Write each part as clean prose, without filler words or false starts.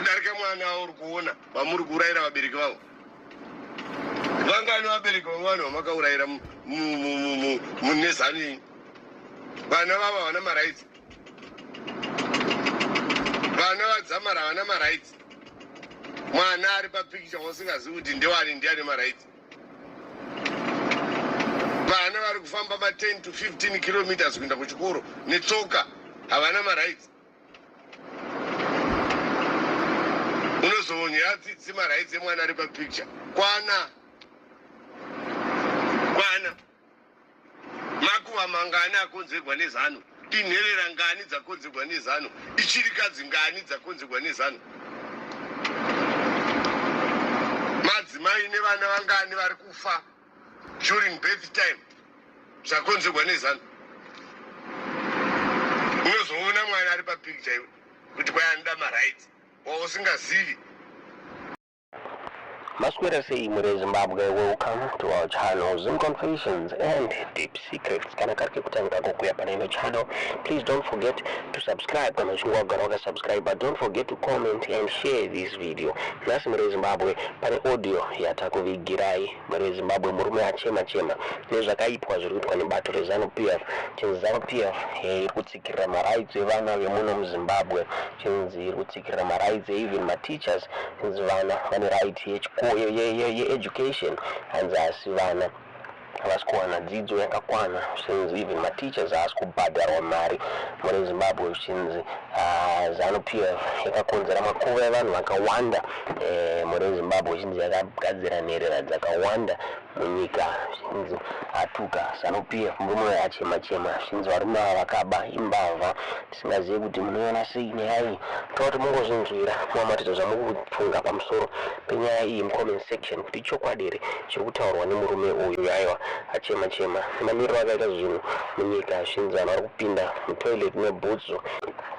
Kudarika mwana wauri kuona vamuri kuurayira vabereki vavo. Vangani vabereki vamwana vamakaurayira mune ZANU yenyu? Vana vavo havana marights. Vana vaDzamara havana marights. Mwana ari papikicha wausingazivi kuti ndewani, ndiani marights. Vana vari kufamba ma10 to 15 kilometers kuenda kuchikoro netsoka havana marights. Unozonyera tsitsi marights emwana ari papicture. Kwana, kwana. Makuva mangani akonzerwa neZANU? Inherera ngani dzakonzerwa neZANU? Ichirikadzi ngani dzakonzerwa neZANU? Madzimai nevana vangani vari kufa during birth time zvakonzerwa neZANU? Unozoona mwana ari papicture iwe kuti kwai anoda marights wausingazivi. Maswera sei muri Zimbabwe? Welcome to our channel, Zim Confessions and Deep Secrets. Kana kari kekutanga kukuya pane ino channel, please don't forget to subscribe. Kana uchinge wagara wakasubscribe, but don't forget to comment and share this video. Nhasi muri Zimbabwe pane audio yatakuvigirai. Muri Zimbabwe, murume achema chema nezvakaitwa zviri kuitwa nebato reZANU PF. Chinzi ZANU PF iri kutsikirira marights evana vemuno muZimbabwe. Chinzi iri kutsikirira marights even mateachers. Chinzi vana vane right yeeducation, hanzi asi vana havasi kuwana dzidzo yakakwana. Zvinzi even mateachers haasi kubhadharwa mari. Muri Zimbabwe, zvichinzi ZANU PF yakakonzera makuva evanhu vakawanda. Muri Zimbabwe, zvichinzi yakagadzira nherera dzakawanda munyika. Zvichinzi atuka ZANU PF. Murume uyo achema chema, zvichinzi varume ava vakaba, imbavha. Tisingazivi kuti munoiona sei nyaya iyi. Toda kuti mungozvinzwira muamatidza zvamukufunga pamusoro penyaya iyi mucomment section, kuti chokwadi here chiri kutaurwa nemurume uyu. Aiwa, achema chema nemamiriro akaita zvinhu munyika. Zvinzi vanhu vari kupinda mutoilet nebhutsu,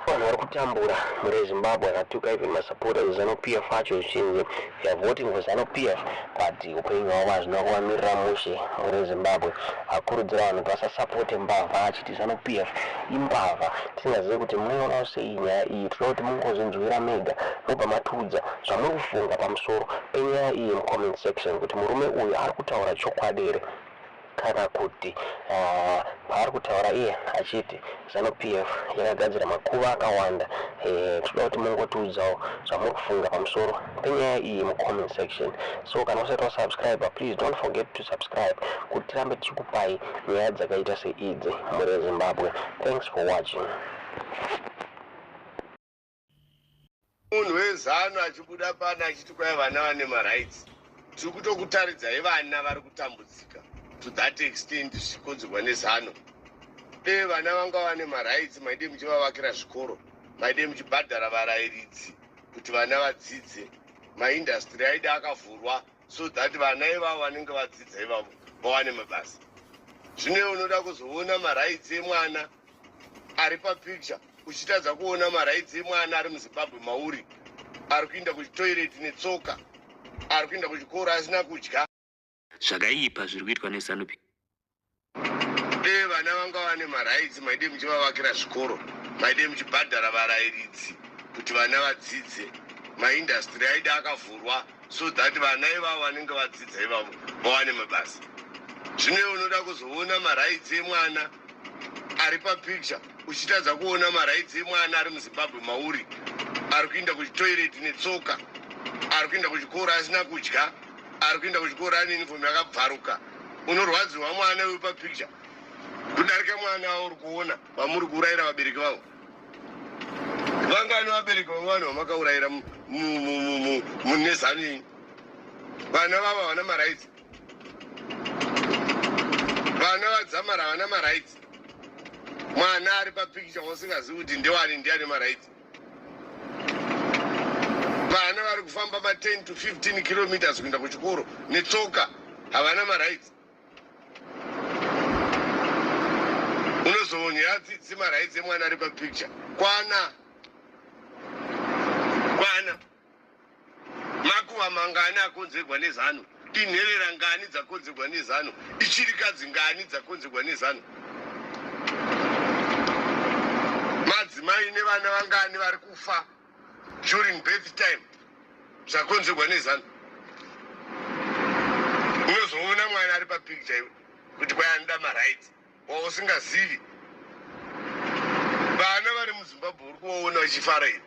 vanhu vari kutambura muri Zimbabwe. Akatuka even masupporters eZANU PF acho, zvichinzi they are voting for ZANU PF, but upenyu hwavo hazvina kuvamirira mushe. Muri Zimbabwe, akurudzira vanhu kuti vasasapote mbavha, achiti ZANU PF imbavha. Tisingazivi kuti munoionawo sei nyaya iyi. Toda kuti mungozvinzwira mega, mobva matiudza zvamuri kufunga pamusoro penyaya iyi mucomment section, kuti murume uyu ari kutaura chokwadi here, kana kuti paari kutaura iye achiti ZANU PF yakagadzira makuva akawanda. Toda kuti mungotiudzawo zvamuri kufunga pamusoro penyaya iyi mucomment section. So kana usati wasubscribe, please don't forget to subscribe kuti tirambe tichikupai nyaya dzakaita seidzi. Muri Zimbabwe, thanks for watching. Munhu weZANU achibuda pano achiti kwai vana vane marights, tiri kutokutaridzai vana vari kutambudzika to that extent zvichikonzerwa neZANU. Dei vana vanga vane marights, maide muchivavakira zvikoro, maide muchibhadhara varayiridzi kuti vana vadzidze, maindustry aida akavhurwa so that vana ivavo vanenge vadzidza ivavo vawane mabasa. Zvino unoda kuzoona marights emwana ari papicture uchitadza kuona marights emwana ari muZimbabwe mauri, ari kuinda kuchitoilet netsoka, ari kuinda kuchikoro asina kudya. Zvakaipa zviri kuitwa neZANU. Dei vana vanga vane marights, maide muchivavakira zvikoro, maide muchibhadhara varayiridzi kuti vana vadzidze, maindustry aida akavhurwa so that vana ivavo vanenge vadzidza ivavo vawane mabasa. Zvino unoda kuzoona marights emwana ari papicture uchitadza kuona marights emwana ari muZimbabwe mauri, ari kuinda kuchitoilet netsoka, ari kuinda kuchikoro asina kudya, ari kuinda kuchikoro ane uniform yakabvaruka. Unorwadziwa mwana wepapicture kudarika mwana wauri kuona vamuri kuurayira vabereki vavo. Vangani vabereki vamwana vamakaurayira muneZANU yenyu? Vana vavo havana marights. Vana vaDzamara havana marights. Mwana ari papikicha wausingazivi kuti ndewani, ndiani marights. Vana vari kufamba ma10 to 15 kilometers kuenda kuchikoro netsoka havana marights. Unozonyera tsitsi marights emwana ari papicture. Kwana, kwana. Makuva mangani akonzerwa neZANU? Inherera ngani dzakonzerwa neZANU? Ichirikadzi ngani dzakonzerwa neZANU? Madzimai nevana vangani vari kufa? During birth time zvakonzerwa neZANU. Unozoona mwana ari papicture iwe kuti kwai anoda marights wausingazivi. Vana vari muZimbabwe uri kuvaona vachifara here?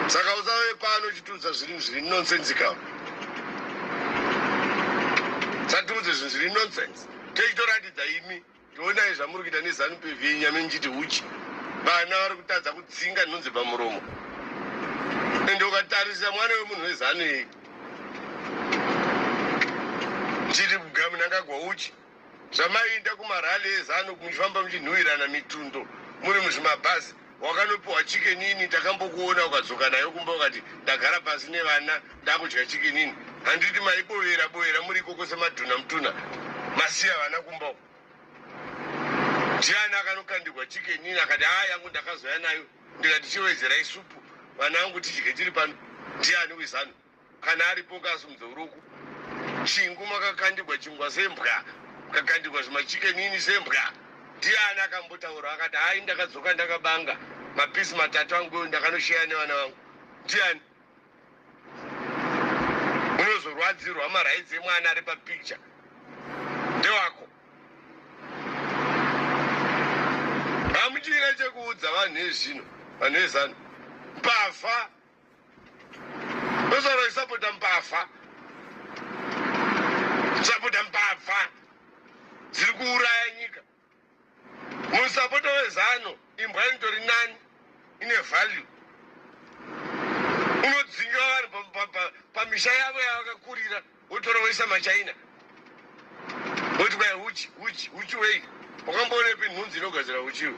Saka usave pano uchitiudza zvinhu zviri nonsensical. Satiudze zvinhu zviri nonsense, tichitoratidza imi. Tionai zvamuri kuita neZANU PF yenyame, muchiti uchi vana vari kutadza kudzinga nhunzi pamuromo. Ende ukatarisa mwana wemunhu weZANU iyi chiti Mnangagwa uchi, zvamaienda kumarally eZANU muchifamba muchinhuhwirana mitundo muri muzvimabhazi, wakanopiwa Chicken Inn. Takambokuona ukadzoka nayo kumba ukati, "Ndagara pasi nevana, ndakudya Chicken Inn." Handiti maibovera bovera muri ikoko semadhuna mutuna, masiya vana kumba uko? Ndiani akanokandirwa Chicken Inn akati, "Haa, yangu ndakazoya nayo, ndikati chiwedzerai supu vana vangu tidye tiri pano"? Ndiani weZANU kana aripo ngaasumudze uruku. Chingu makakandirwa chingwa sembwa, mukakandirwa zvimaChicken Inn sembwa. Ndiani akambotaura akati, "Hai, ndakadzoka ndakabanga mapisi 3 angu, ndakanosheya nevana vangu"? Ndiani unozorwadzirwa marights emwana ari papicture ndewako? Hamuchina chekuudza vanhu ezvino. Vanhu veZANU mbavha, osara isapota mbavha, sapota mbavha dziri kuuraya nyika. Musapota weZANU imbwa inotori nani, ine value. Unodzinga vanhu pamisha yavo yavakakurira, wotora woisa maChina, woti kwai uchi. Uchi, uchi wei? Wakamboonepi nhunzi inogadzira uchiwo?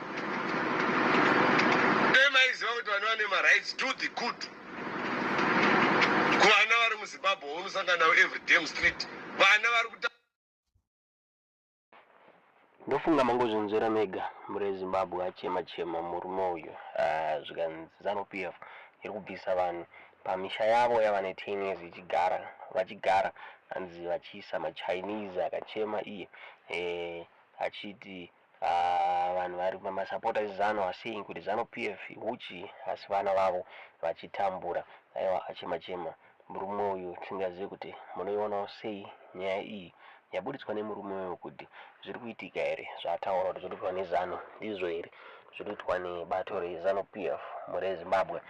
Dai maiziva kuti vanhu vane marights, do the good kuvana vari muZimbabwe vaunosangana navo every damn street, vana vari kuta. Ndofunga mangozvinzwira mega muri Zimbabwe. Achema chema murume uyu. Ah, zvikanzi ZANU PF iri kubvisa vanhu pamisha yavo yava ne10 years ichigara, vachigara, hanzi vachiisa maChinese. Akachema iye achiti vanhu vari masupporters ZANU are saying kuti ZANU PF huchi, asi vana vavo vachitambura. Aiwa, achema chema murume uyu. Tisingazivi kuti munoionawo sei nyaya iyi yabuditswa nemurume uyu, kuti zviri kuitika here zvaataura kuti zviri kuitwa neZANU, ndizvo here zviri kuitwa nebato reZANU PF muri Zimbabwe?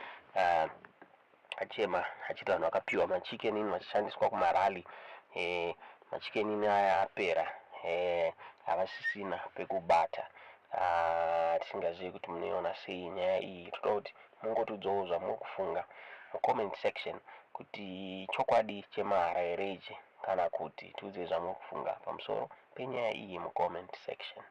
Achema achiti vanhu vakapiwa maChicken Inn vachishandiswa kumarally, maChicken Inn aya apera, havasisina pekubata. Tisingazivi kuti munoiona sei nyaya iyi. Toda kuti mungotudzawo zvamuri kufunga mucomment section, kuti chokwadi chemahara here ichi kana kuti. Tiudzei zvamuri kufunga pamusoro penyaya iyi mucomment section.